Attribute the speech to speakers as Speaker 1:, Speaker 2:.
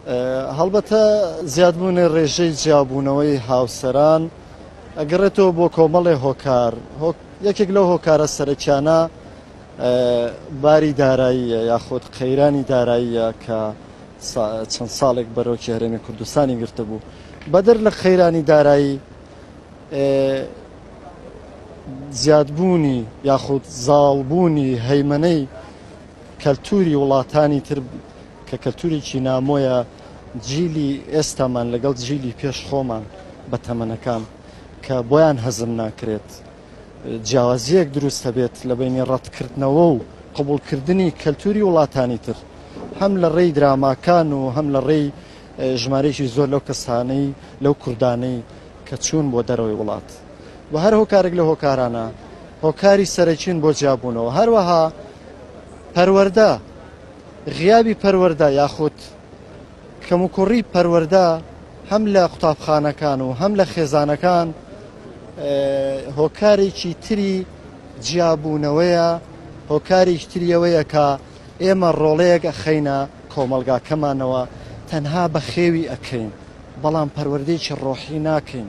Speaker 1: هەڵبەتە زیادبوونی ڕێژەی جیابوونەوەی هاوسەران ئەگەڕێتەوە بۆ کۆمەڵێ هۆکار، یەکێک لەو هۆکارە سەرەکیانە باری داراییە یاخود قەیرانی داراییە کە چەند ساڵێک بەرۆکی هەرێمی کوردستانی گرتبوو. بەدەر لە قەیرانی دارایی زیادبوونی یاخود زاڵبوونی هەیمەنەی کەلتوری وڵاتانی تر کە کەلتورێکی نامۆیە جیلی ئێستامان لەگەڵ جیلی پێش خۆمان بە تەمەنەکان کە بۆیان هەزم ناکرێت جیاوازیەک دروست هەبێت لە بینی ڕەتکردنەوە و قبوڵکردنی کەلتوری وڵاتانی تر هەم لە ڕێی دراماکان و هەم لە ڕێی ژمارەیەکی زۆر لەو کەسانەی لەو کوردانەی کە چوون بۆ دەرەوەی وڵات و هەر هۆکارێک لە هۆکارانە هۆکاری سەرەکین بۆ جیابوونەوە هەروەها پەروەردە غیابی پەروەردە یاخود کەموکوڕی پەروەردە هەم لە قوتابخانەکان و هەم لە خێزانەکان هۆکارێکی تری جیابوونەوەیە هۆکارێکی تریەوەیە کە ئێمە ڕۆڵەیەک ئەخەینە کۆمەڵگاکەمانەوە تەنها بەخێوی ئەکەین بەڵام پەروەردەیەکی ڕۆحی ناکەین.